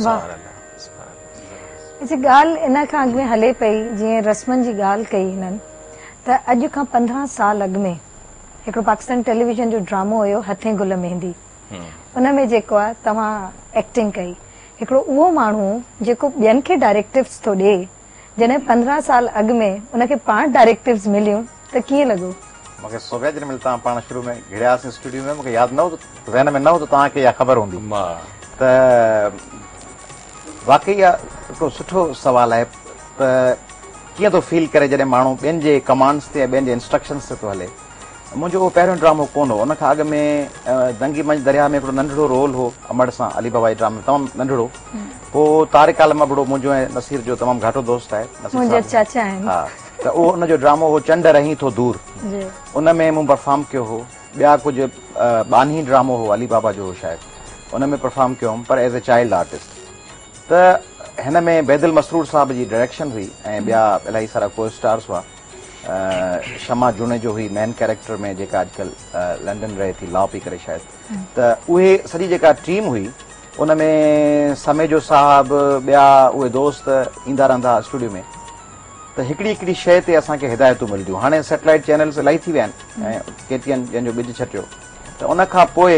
واھ. اڇا ڳالهه ان کان اڳ ۾ هلي پئي جيئن رسمن جي ڳالهه ڪئي هنن ته اڄ کان 15 سال اڳ ۾ هڪڙو پاڪستان ٽيليويزن جو ڊرامو هيو هٿين گل ميندي ان ۾ جيڪو آهي توهان ايڪٽنگ ڪئي هڪڙو اهو ماڻهو جيڪو ٻين کي ڊائريڪٽوز ٿو ڏي جڏهن 15 سال اڳ ۾ ان کي پاڻ ڊائريڪٽوز مليون ته ڪيئن لڳو؟ مون کي صوبيا جيڏي مهل توهان پاڻ شروع ۾ گهڙيا هئاسين اسٽوڊيو ۾ مون کي ياد نه هو ته ذهن ۾ نه هو ته توهان کي اها خبر هوندي ته واقعي اها هڪڙو سٺو سوال آهي ته ڪيئن ٿو فيل ڪري جڏهن ماڻهو ٻين جي ڪمانڊس تي يا ٻين جي انسٽرڪشنس تي ٿو هلي. منهنجو اهو پهريون ڊرامو ڪونه هو ان کان اڳ ۾ دنگي منجهه درياهه ۾ هڪڙو ننڍڙو رول هو امڙ سان علي بابا جي ڊرامي ۾ تمام ننڍڙو پوء طارق عالم ابڙو منهنجو ۽ نصير جو تمام گهاٽو دوست آهي نصير منهنجا چاچا آهن ها ته اهو ان جو ڊرامو هو چنڊ رهين ٿو دور ان ۾ مون پرفارم ڪيو هو ٻيا ڪجهه ٻانهي ڊرامو هو علي بابا جو هو شايد ان ۾ پرفارم ڪيو هوم پر ايز اي چائلڊ آرٽسٽ ته هن ۾ بيدل مسرور صاحب جي ڊائريڪشن هئي ۽ ٻيا الاهي سارا ڪو اسٽارس هئا شمع جوڻيجو هئي مين ڪيريڪٽر ۾ جيڪا اڄڪلهه لنڊن رهي ٿي لا پئي ڪري شايد ته اهي سڄي جيڪا ٽيم هئي ان ۾ سميجو صاحب ٻيا اهي دوست ايندا رهندا هئا اسٽوڊيو ۾ ته هڪڙي هڪڙي شيء تي اسان کي هدايتون ملنديون هاڻي سيٽلائيٽ چينلز الاهي ٿي ويا آهن ۽ ڪي ٽي اين جنهن جو ٻج ڇٽيو ته ان کان پوء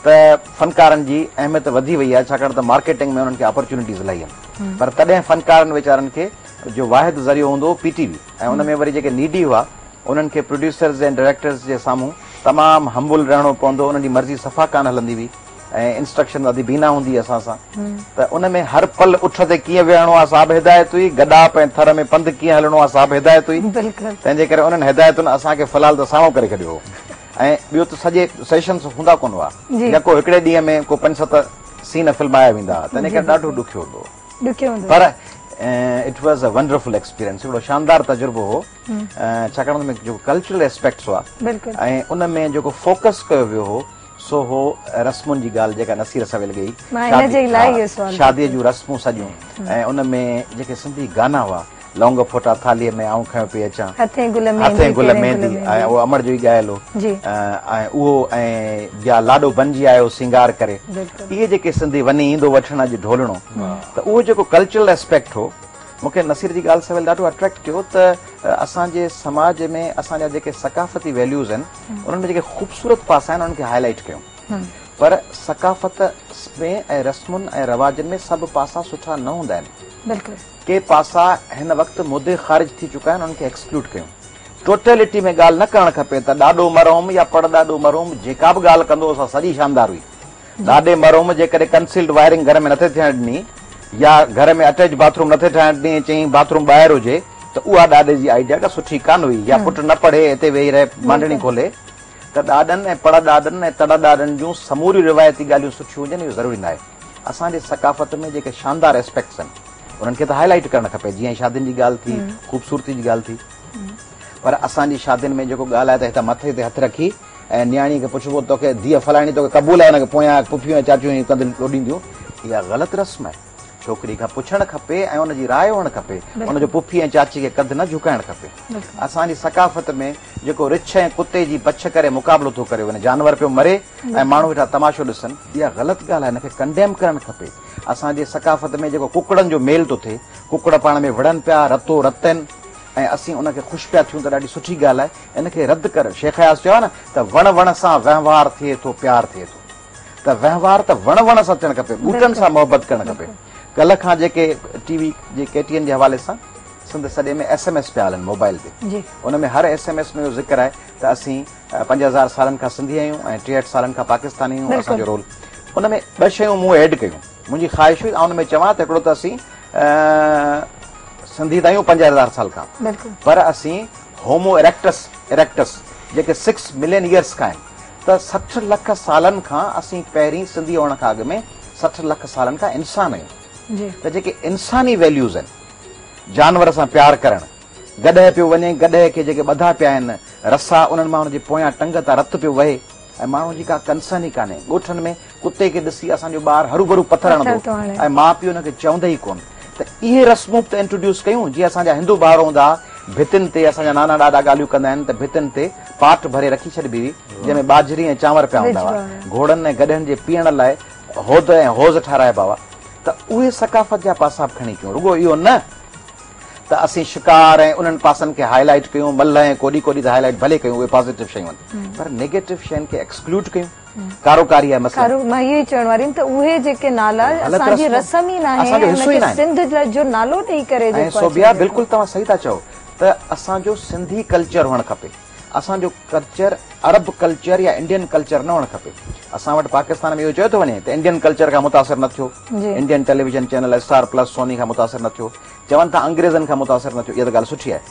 ته فنڪارن جي اهميت وڌي وئي آهي ڇاڪاڻ ته مارڪيٽنگ ۾ انهن کي اپرچونيٽيز الاهي آهن پر تڏهن فنڪارن ويچارن کي جو واحد ذريعو هوندو هو پي ٽي وي ۽ ان ۾ وري جيڪي نيڊي هئا انهن کي پروڊيوسرز ۽ ڊائريڪٽرز جي سامهون تمام همبل رهڻو پوندو هو انهن جي مرضي صفا ڪانه هلندي هئي ۽ انسٽرڪشن ادي بينا هوندي هئي اسان سان ته ان ۾ هر پل اٺ تي ڪيئن ويهڻو آهي سا به هدايت هئي گڏاپ ۽ ٿر ۾ پنڌ ڪيئن هلڻو آهي سا به هدايت هئي تنهن جي ڪري انهن هدايتن اسان کي في الحال ته ساڻو ڪري ڇڏيو هو ۽ ٻيو ته سڄي سيشنز هوندا ڪونه هئا يا ڪو هڪڙي ڏينهن ۾ ڪو پنج ست سين فلمايا ويندا هئا تنهن جي ڪري ڏاڍو ڏکيو هوندو هو ڏکيو هوندو پر it was a wonderful experience هڪڙو شاندار تجربو هو ڇاڪاڻ ان ۾ جيڪو ڪلچرل اسپيڪٽس هئا ۽ ان ۾ جيڪو فوڪس ڪيو ويو هو سو هو رسمن جي ڳالهه جيڪا نصير سويل ڳئي شادي جون رسمون سڄيون ۽ ان ۾ جيڪي سنڌي گانا هئا لونگ ڦوٽا ٿالهيء ۾ آئون کنيو پئي اچان هٿين گل ميندي هٿين گل ميندي ۽ اهو امڙ جو ئي ڳايل هو ۽ اهو ۽ يا لاڏو بنجي آيو سينگار ڪري اهي جيڪي سنڌي وني ايندو وٺڻ اڄ ڍولڻو ته اهو جيڪو ڪلچرل اسپيڪٽ هو مون کي نصير جي ڳالهه سويل ڏاڍو اٽريڪٽ ڪيو ته اسان جي سماج ۾ اسان جا جيڪي ثقافتي ويليوز آهن انهن ۾ جيڪي خوبصورت پاسا آهن انهن کي هائي لائيٽ ڪيون پر ثقافت ۾ ۽ رسمن ۽ رواجن ۾ سڀ پاسا سٺا نه هوندا آهن بلڪل ڪي پاسا هن وقت مدي خارج ٿي چڪا آهن انهن کي ايڪسڪلوڊ ڪيون. ٽوٽلٽي ۾ ڳالهه نه ڪرڻ کپي ته ڏاڏو مرحوم يا پڙ ڏاڏو مرحوم جيڪا به ڳالهه ڪندو هو سا سڄي شاندار هئي. ڏاڏي مرحوم جيڪڏهن ڪنسيلڊ وائرنگ گهر ۾ نٿي ٿيڻ ڏني يا گهر ۾ اٽيچ باٿ روم نٿي ٺاهڻ ڏني ۽ چيائين باٿ روم ٻاهر هجي ته اها ڏاڏي جي آئيڊيا ڪا سٺي ڪانه هئي يا پٽ نه پڙهي هتي ويهي رهي مانڊڻي کولي ته ڏاڏن ۽ پڙ ڏاڏن ۽ تڙ ڏاڏن جون سموريون روايتي ڳالهيون سٺيون هجن اهو ضروري ناهي. اسان جي ثقافت ۾ جيڪي شاندار اسپيڪٽس آهن انهن کي ته هائي لائيٽ ڪرڻ کپي جيئن شادين جي ڳالهه ٿي خوبصورتي جي ڳالهه ٿي پر اسان جي شادين ۾ جيڪو ڳالهه آهي ته هتان مٿي تي هٿ رکي ۽ نياڻي کي پڇبو توکي ڌيء فلاڻي توکي قبول آهي ان کي پويان پڦيون ۽ چاچيون ائين ڪنڌ لوڏينديون اها غلط رسم آهي ڇوڪري کان پڇڻ کپي ۽ ان جي راء هئڻ کپي ان جو پڦي ۽ چاچي کي ڪنڌ نه جهڪائڻ کپي اسان جي ثقافت ۾ جيڪو رڇ ۽ ڪتي جي بڇ ڪري مقابلو ٿو ڪريو وڃي جانور پيو مري ۽ ماڻهو ويٺا تماشو ڏسن، اها غلط ڳالهه آهي، ان کي ڪنڊيم ڪرڻ کپي. اسان جي ثقافت ۾ جيڪو ڪڪڙن جو ميل ٿو ٿئي، ڪڪڙ پاڻ ۾ وڙهن پيا، رتو رت آهن ۽ اسين ان کي خوش پيا ٿيون ته ڏاڍي سٺي ڳالهه آهي، ان کي رد ڪر. شيخ اياز چيو آهي نه ته وڻ وڻ سان وهنوار ٿئي ٿو پيار ٿئي ٿو ته وهنوار ته وڻ وڻ سان ٿيڻ کپي، ٻوٽن سان محبت ڪرڻ کپي. ڪلهه کان جيڪي ٽي وي جي ڪي ٽي اين جي حوالي سان سنڌ سڄي ۾ ايس ايم ايس پيا هلن موبائل تي، ان ۾ هر ايس ايم ايس ۾ اهو ذڪر آهي ته اسين 5000 سالن کان سنڌي آهيون ۽ 63 سالن کان پاڪستاني آهيون اسان جو رول ان ۾ ٻه شيون مون ايڊ ڪيون منهنجي خواهش هئي آئون ان ۾ چوان ته هڪڙو ته اسين سنڌي ته آهيون 5000 سال کان پر اسين هومو اريڪٽس اريڪٽس جيڪي 6 ملين ايئرس کان آهن ته 60 لک سالن کان اسين پهرين سنڌي هئڻ کان اڳ ۾ 60 لک سالن کان انسان آهيون ته جيڪي انساني ويليوز آهن جانور سان پيار ڪرڻ گڏهه پيو وڃي، گڏهه کي جيڪي ٻڌا پيا آهن رسا، انهن مان هن جي پويان ٽنگ تان رت پيو وهي ۽ ماڻهوء جي ڪا ڪنسرن ئي ڪانهي. ڳوٺن ۾ ڪتي کي ڏسي اسان جو ٻار هروڀرو پٿر هڻندو ۽ ماء پيء ان کي چوندي ئي ڪونه ته اهي رسمون به ته انٽروڊيوس ڪيون، جيئن اسان جا هندو ڀائر هوندا ها، ڀتين تي اسان جا نانا ڏاڏا ڳالهيون ڪندا آهن ته ڀتين تي پاٽ ڀري رکي ڇڏبي هئي، جنهن ۾ ٻاجهري ۽ چانور پيا هوندا هئا. گهوڙن ۽ گڏهن جي پيئڻ لاء هود ۽ حوض ٺهرائبا هئا. ته اهي ثقافت جا پاسا به کڻي اچون رڳو اهو نه ته اسين شڪار ۽ انهن پاسن کي هائي لائيٽ ڪيون ملهه ۽ ڪوڏي ڪوڏي ته هائي لائيٽ ڀلي ڪيون اهي پازيٽو شيون آهن پر نيگيٽو شين کي ايڪسڪلوڊ ڪيون ڪارو ڪاري آهي مثلاً. ڪارو مان اهو ئي چوڻ واري هيم ته اهي جيڪي نالا اسان جي رسم ئي ناهي اسان جو حصو ئي ناهن سنڌ جو نالو ڏئي ڪري جيڪو آهي ۽ ثوبيه بلڪل توهان صحيح ٿا چئو ته اسان جو سنڌي ڪلچر هئڻ کپي اسان جو ڪلچر عرب ڪلچر يا انڊين ڪلچر نه هئڻ کپي اسان وٽ پاڪستان ۾ اهو چيو ٿو وڃي ته انڊين ڪلچر کان متاثر نه ٿيو Indian television channel Star Plus Sony کان متاثر نه ٿيو چون ٿا انگريزن کان متاثر نه ٿيو اها ته ڳالهه سٺي آهي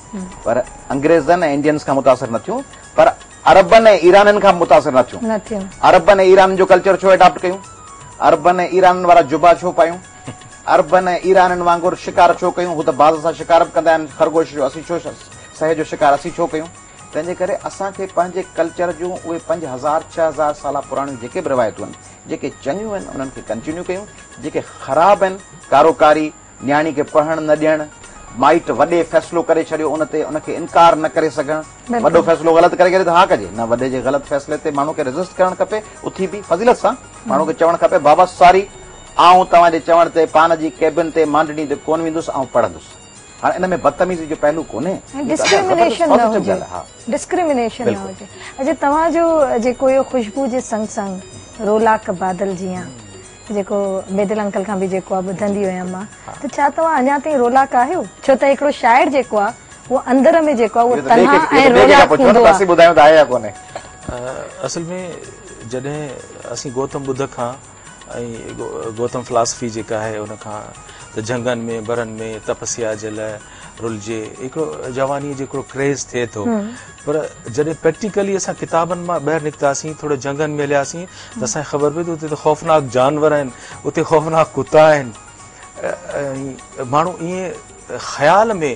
پر انگريزن ۽ انڊينز کان متاثر نه ٿيون پر عربن ۽ ايرانين کان به متاثر نه ٿيون. عربن ۽ ايرانين جو ڪلچر ڇو اڊاپٽ ڪيون؟ عربن ۽ ايرانين وارا جبا ڇو پايون؟ عربن ۽ ايرانين وانگر شڪار ڇو ڪيون؟ هو ته باز سان شڪار به ڪندا آهن خرگوش جو اسين ڇو سهي جو شڪار اسين ڇو ڪيون؟ تنهن جي ڪري اسان کي پنهنجي ڪلچر جون اهي 5000 6000 سالا پراڻيون جيڪي به روايتون آهن جيڪي چڱيون آهن انهن کي ڪنٽينيو ڪيون جيڪي خراب آهن ڪاروڪاري نياڻي کي پڙهڻ نه ڏيڻ، مائٽ وڏي فيصلو ڪري ڇڏيو ان تي ان کي انڪار نه ڪري سگهڻ، وڏو فيصلو غلط ڪري ڇڏي ته ها ڪجي، نه وڏي جي غلط فيصلي تي ماڻهو کي ريزسٽ ڪرڻ کپي، اٿي به فضيلت سان ماڻهو کي چوڻ کپي بابا ساري آئون توهان جي چوڻ تي پان جي ڪيبن تي مانڊڻي تي ڪونه ويندس آئون پڙهندس. هاڻي ان ۾ بدتميزي جو پهلو ڪونهي. ڊسڪرمنيشن نه هجي ڊسڪرمنيشن نه هجي. اڇا توهان جو جيڪو اهو خوشبو جي سنگ سنگ رولاڪ بادل جيان جيڪو بيدل انڪل کان به جيڪو آ ٻڌندي هيم مان ته ڇا توهان اڃا تائين رولاڪ آهيو ڇو ته هڪڙو شاعر جيڪو آ اهو اندر ۾ جيڪو آ اهو تنها ۽ رولاڪ هوندو آ. اسين ٻڌايون ته آهي يا ڪونهي. اصل ۾ جڏهن اسين گوتم ٻڌ کان ۽ گوتم فلاسفي جيڪا آهي ان کان ته جهنگن ۾ برن ۾ تپسيا جي لاء رلجي هڪڙو جوانيء جو هڪڙو ڪريز ٿئي ٿو پر جڏهن پريڪٽيڪلي اسان ڪتابن مان ٻاهر نڪتاسين ٿورو جهنگن ۾ هلياسين ته اسان کي خبر پئي ته اتي ته خوفناڪ جانور آهن اتي خوفناڪ ڪتا آهن ۽ ماڻهو ائين خيال ۾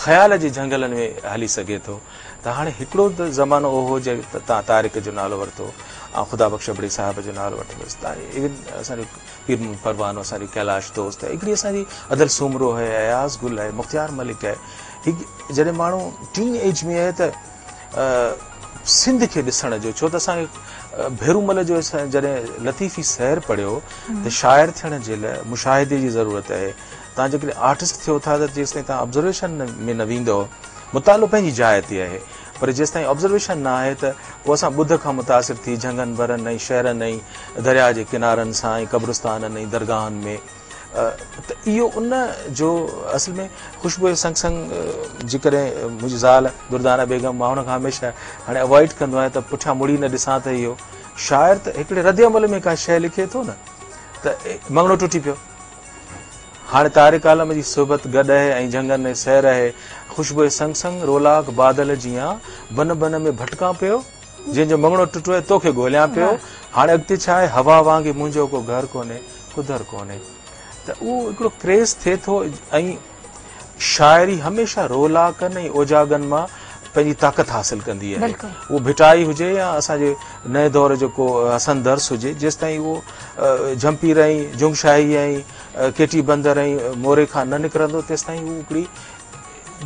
خيال جي جهنگلن ۾ هلي سگهي ٿو ته هاڻي هڪڙو ته زمانو اهو هو جڏهن توهان طارق جو نالو ورتو آئون خدا بخش ابڙي صاحب جو نالو وٺندس ايون اسان جو پير محمد پروانو اسان جو ڪيلاش دوست آهي هڪڙي اسان جي ادل سومرو آهي اياز گل آهي مختيار ملڪ آهي هڪ جڏهن ماڻهو ٽين ايج ۾ آهي ته سنڌ کي ڏسڻ جو ڇو ته اسان کي ڀيرومل جو جڏهن لطيفي سير پڙهيو ته شاعر ٿيڻ جي لاء مشاهدي جي ضرورت آهي توهان جيڪڏهن آرٽسٽ ٿيو ٿا ته جيستائين توهان آبزرويشن ۾ نه ويندؤ مطالعو پنهنجي جاء تي آهي پر جيستائين آبزرويشن نه آهي ته پوء اسان ٻڌ کان متاثر ٿي جهنگن برن ۽ شهرن ۽ درياء جي ڪنارن سان ۽ قبرستانن ۽ درگاهن ۾ ته اهو ان جو اصل ۾ خوشبوء سنگ سنگ جيڪڏهن منهنجي زال دردانه بيگم مان هن کان هميشه هاڻي اوائڊ ڪندو آهيان ته پٺيان مڙي نه ڏسان ته اهو شاعر ته هڪڙي رد عمل ۾ ڪا شيء لکي ٿو نه ته مڱڻو ٽٽي پيو هاڻي طارق عالم جي صحبت گڏ آهي ۽ جهنگن ۾ سير آهي. خوشبوء سنگ سنگ رولاڪ بادل جيان بن بن ۾ ڀٽڪان پيو. جنهن جو مڱڻو ٽٽو آهي توکي ڳوليان پيو. هاڻي اڳتي ڇا آهي هوا وانگي منهنجو ڪو گهر ڪونهي ڪو در ڪونهي. ته اهو هڪڙو ڪريز ٿئي ٿو ۽ شاعري هميشه رولاڪن ۽ اوجاڳن مان پنهنجي طاقت حاصل ڪندي آهي. اهو ڀٽائي هجي يا اسان جي نئين دور جو ڪو حسن درس هجي جيستائين اهو جهمپير ۽ جنگ شاهي ۽ ڪيٽي بندر ۽ موري کان نه نڪرندو تيستائين هو هڪڙي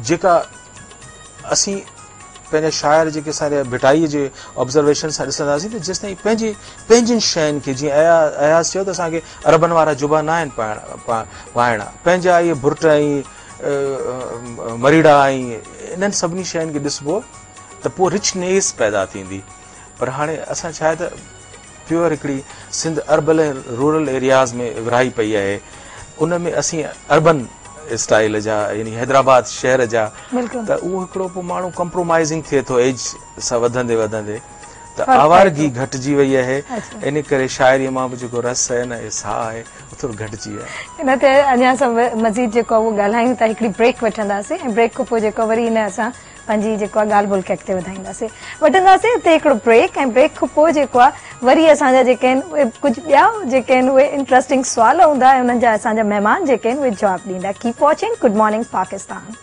جيڪا اسين پنهنجا شاعر جيڪي اسان جا ڀٽائي جي آبزرويشن سان ڏسنداسين ته جيستائين پنهنجي پنهنجين شين کي جيئن اياز چيو ته اسان کي عربن وارا جبا نه آهن پائڻا پنهنجا اهي ڀرٽ ۽ مريڙا ۽ انهن سڀني شين کي ڏسبو ته پوء رچنيس پيدا ٿيندي پر هاڻي اسان ڇا آهي ته پيور هڪڙي سنڌ اربن ۽ رورل ايرياز ۾ ورهائي پئي آهي ان ۾ اسين اربن اسٽائيل جا يعني حيدرآباد شهر جا ته اهو هڪڙو پوء ماڻهو ڪمپرومائزنگ ٿئي ٿو ايج سان وڌندي وڌندي ته آوارگي گهٽجي وئي آهي ان ڪري شاعري مان به جيڪو رس آهي نه ساهه آهي اهو ٿورو گهٽجي ويو آهي. ان تي اڃا اسان مزيد جيڪو آهي اهو ڳالهايون ٿا هڪڙي بريڪ وٺنداسين ۽ بريڪ کان پوء جيڪو وري ان اسان پنهنجي جيڪو آ ڳالهه ٻولهه کي اڳتي وڌائينداسين. وٺنداسين هتي هڪڙو بريڪ ۽ بريڪ کان پوء جيڪو آ وري اسان جا جيڪي آهن اهي ڪجهه ٻيا جيڪي آهن اهي انٽرسٽنگ سوال هوندا ۽ انهن جا اسان جا مهمان جيڪي آهن اهي جواب ڏيندا. Keep watching good morning Pakistan.